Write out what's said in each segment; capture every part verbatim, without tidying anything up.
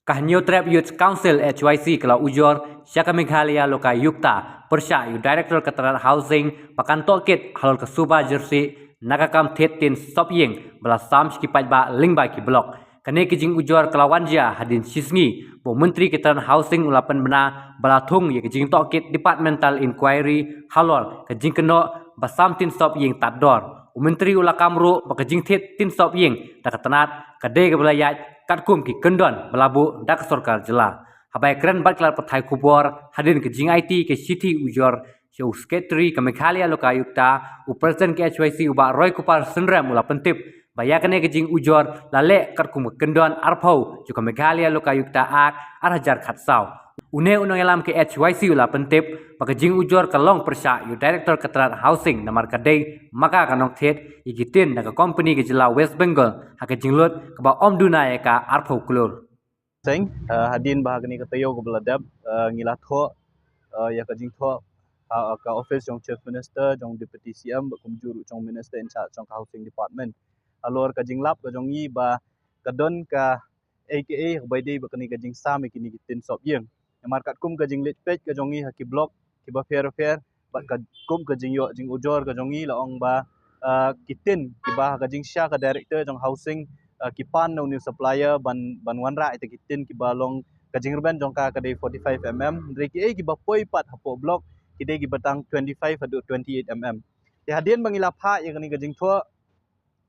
Ka Hynñiewtrep Youth Council, H Y C, ka la ujor sha ka Meghalaya Lokayukta pyrshah ïa u Director ka tnat Housing ba kan tohkit halor ka suba jyrsieh na ka kam thied tin sop ïing ba la sam sha ki paidbah lyngba ki block. Kane ka jingujor ka la wan jia hadien shisngi ba u Myntri ka tnat Housing u la pynbna ba la thung ïa ka jingtohkit Departmental Inquiry halor ka jingkynnoh ba sam tin sop ïing tad dor. U Myntri u la kam ruh ba ka jingthied tin sop ïing da ka tnat ka dei kaba la ïaid katkum ki kyndon ba la buh da ka sorkar jylla. Haba ïakren bad ki lad pathai khubor hadien ka jingaiti ka shithi ujor sha u Secretary ka Meghalaya Lokayukta, u President ka H Y C u Bah Roykupar Synrem u la pyntip ba ïa kane ka jingujor la leh katkum ka kyndon arphew jong ka Meghalaya Lokayukta Act ar hajar khatsaw. Une u nongïalam ka H Y C u la pyntip ba ka jingujor ka long pyrshah ïa u Director ka tnat Housing namar ka dei ma ka ka nongthied ïa ki tin na ka kompani ka jylla West Bengal ha ka jinglut kaba ym duna ïa ka arphew klur. Seng, uh, hadien ba ha kane ka taïew kaba la dep, uh, ngi la thoh, uh, ïa ka jingthoh ha ka office jong Chief Minister, jong Deputy C M, bad kumjuh ruh jong Minister in charge jong ka Housing Department halor ka jinglap ka jong ngi ba ka don ka A K A kaba dei ba kane ka jingsam ïa kine ki tin sop ïing. Namar katkum ka jingleit peit ka jong ngi ha ki block kiba pher pher bad katkum ka jingïoh jingujor ka jong ngi la ong ba, uh, ki tin kiba ha ka jingshisha ka Director jong Housing, uh, ki pan na u new supplier ban, ban wanrah ïa ki tin kiba long ka jingrben jong ka ka dei forty-five M M. Hynrei kiei kiba poi pat hapoh block ki dei kiba tang twenty-five haduh twenty-eight M M. Te hadien ba ngi la phah ïa kane ka jingthoh,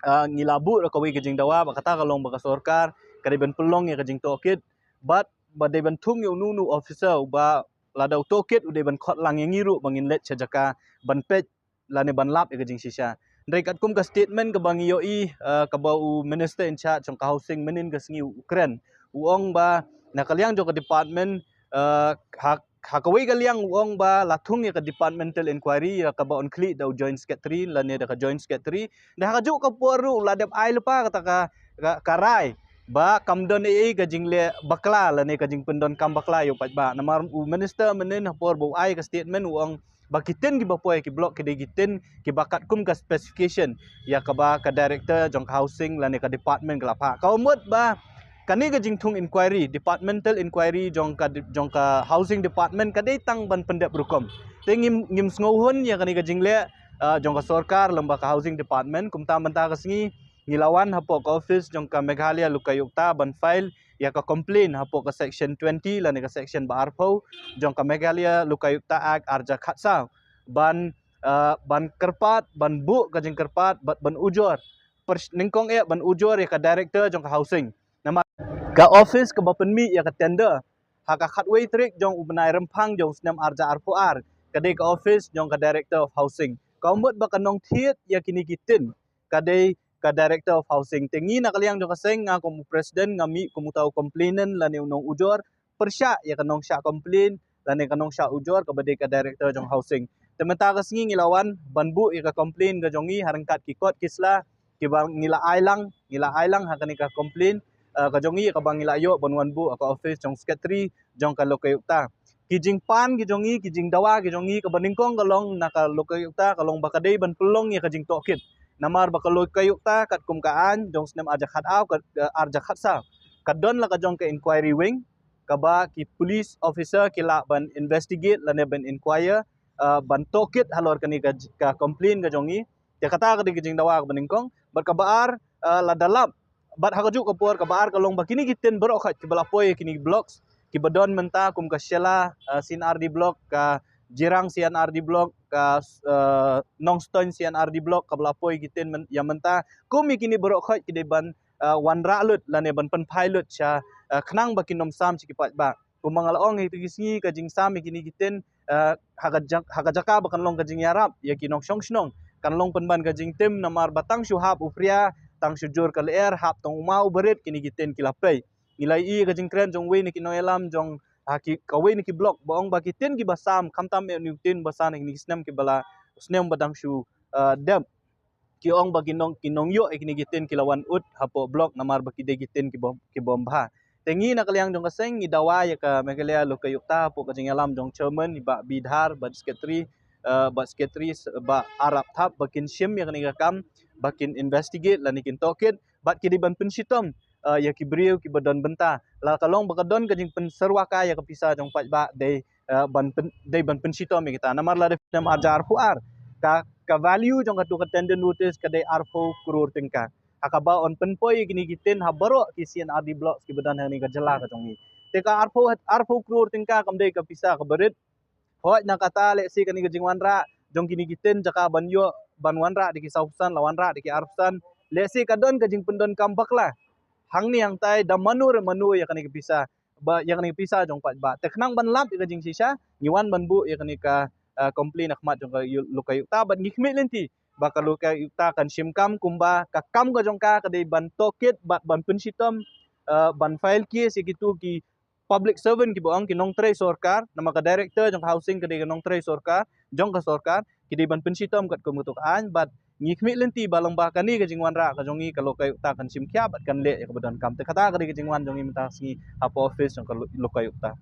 uh, ngi la buh ruh kawei ka jingdawa ba kata ka long ba ka sorkar ka dei ban pynlong ïa ka jingtohkit bad ba dei ban thung ïa uno uno officer uba lada u tohkit u dei ban khot lang ïa ngi ruh ba ngin leit sha jaka ban peit lane ban lap ïa ka jingshisha. Hynrei katkum ka statement kaba ngi ïohi, uh, kaba u Minister in charge jong ka Housing mynhynnin ka sngi u kren, u ong ba na ka liang jong ka department, uh, ha, ha kawei ka liang u ong ba la thung ïa ka Departmental Inquiry ïa kaba un khlieh da u Joint Secretary lane da ka Joint Secretary. Da ha kajuh ka por ruh la dep ai lypa kata ka, ka, ka rai ba kam don ei ei ka jingleh bakla lane ka jingpyndonkam bakla ïa u paidbah. Namar u Minister mynhynnin ha por ba u ai ka statement u ong ba ki tin kiba poi ki block ki dei ki tin kiba katkum ka specification ïa kaba ka Director jong ka Housing lane ka department ka la phah. Ka mut ba kane ka jingthung inquiry, Departmental Inquiry jong ka, jong ka Housing Department ka dei tang ban pyndep rukom. Te ngim, ngim sngewhun ïa kane ka jingleh, uh, jong ka sorkar lem bad ka Housing Department. Kumta mynta ka sngi ngi la wan hapoh ka office jong ka Meghalaya Lokayukta ban file ïa ka complaint hapoh ka section twenty lane ka section ba arphew jong ka Meghalaya Lokayukta Act ar hajar khatsaw ban, uh, ban kyrpad, ban buh ka jingkyrpad bad ban ujor, pyrsh-, nyngkong eh ban ujor ïa ka Director jong ka Housing. Namar ka office kaba pynmih ïa ka tender ha ka khatwei tarik jong u bnai Rymphang jong u snem ar hajar arphew ar ka dei ka office jong ka Director of Housing. Ka mut ba ka nongthied ïa kine ki tin ka dei ka Director of Housing. Te ngi na ka liang jong ka seng, nga kum u President nga mih kum uta u complainant lane u nongujor pyrshah ïa ka nongshah complain lane ka nongshah ujor kaba dei ka Director jong Housing. Te mynta ka sngi ngi la wan ban buh ïa ka complain ka jong ngi ha ryngkat ki kot ki sla kiba ngi la ai lang, ngi la ai lang ha kane ka complain, uh, ka jong ngi kaba ngi la ïoh ban wan buh ha ka office jong Secretary jong ka Lokayukta. Ki jingpan ki jong ngi, ki jingdawa ki jong ngi kaba nyngkong ka long na ka Lokayukta ka long ba ka dei ban pynlong ïa ka jingtohkit. Namar ba ka Lokayukta katkum ka aiñ jong u snem ar hajar khatar, ka, uh, ar hajar khatsaw ka don la ka jong ka inquiry wing kaba ki police officer ki lah ban investigate lane ban inquire, uh, ban tohkit halor kane ka, ka complain ka jong ngi. Te kata ka dei ka jingdawa kaba nyngkong. Bad kaba ar, uh, lada lap, bad ha kajuh ka por kaba ar ka long ba kine ki tin baroh khoit kiba la poi kine ki blocks kiba don mynta kum ka Shella, uh, C and R D block, ka Jirang C and R D block, ka, uh, Nongstoiñ C and R D block kaba la poi ki tin myn-, ïa mynta. Kum ïa kine baroh khoit ki dei ban, uh, wanrah lut lane ban pynphai lut sha, uh, khnang ba kin ym sam sha ki paidbah. Kumba nga la ong ïa kito ki sngi ka jingsam ïa kine ki tin, uh, ha ka jak-, ha ka jaka ba kan long ka jingïarap ïa ki nongshong shnong kan long pynban ka jingtim namar ba tang shu hap u phria, tang shu jur ka lyer, hap tang u maw u barit kine ki tin ki la pei. Ngi la ïohi ka jingkren jong uwei na ki nongïalam jong, ha ki, kawei na ki block ba ong ba ki tin kiba sam khamtam ïa une u tin ba san ha kine ki snem kiba la, snem ba dang shu, uh, dep. Ki ong ba ki nong, ki nongïoh ïa kine ki tin ki la wan ud hapoh block namar ba ki dei ki tin kiba, kiba ym bha. Te ngi na ka liang jong ka seng ngi dawa ïa ka Meghalaya Lokayukta hapoh ka jingïalam jong Chairman i Bah Bidhar bad Secretary, uh, bad Secretary s-, Bah Arap Thap ba kin shim ïa kane ka kam, ba kin investigate lane kin tohkit bad ki dei ban pynshitom uh, ïa ki briew kiba don bynta. La ka long ba ka don ka jingpynsyrwa ka ïa ka pisa jong paidbah dei, uh, ban pyn, dei ban pynshitom ïa kita. Namar lada phi nam arja arphew ar ka, ka value jong katu ka tender notice ka dei arphew crore tyngka. Ha kaba yn pynpoi ïa kine ki tin ha baroh ki C and R D blocks kiba don ha kane ka jylla ka jong ngi. Te ka arphew, arphew crore tyngka kam dei ka pisa kaba rit. Hooid, na kata lehse kane ka jingwanrah jong kine ki tin jaka ban ïoh ban wanrah da ki saw percent, la wanrah da ki ar percent. Lehse ka don ka jingpyndonkam bakla hangne hangtai da mano re mano ïa kane ka pisa, ba ïa kane ka pisa jong paidbah. Te khnang ban lap ïa ka jingshisha, ngi wan ban buh ïa kane ka, uh, complain ha khmat jong ka yu-, Lokaiyukta bad ngi khmih lynti ba ka Lokaiyukta kan shim kam kumba ka kam ka jong ka ka dei ban tohkit bad ban pynshitom, uh, ban file case ïa kitu ki public servant kiba ong, ki nongtrei sorkar, namar ka director jong ka housing ka dei ka nongtrei sorkar jong ka sorkar, ki dei ban pynshitom katkum katu ka aiñ. Bad ngi khmih lynti ba lyngba kane ka jingwanrah ka jong ngi ka Lokaiyukta kan shim khia bad kan leh ïa kaba donkam. Te kata ka dei ka jingwan jong ngi mynta ka sngi hapoh office jong ka Lo-, Lokaiyukta.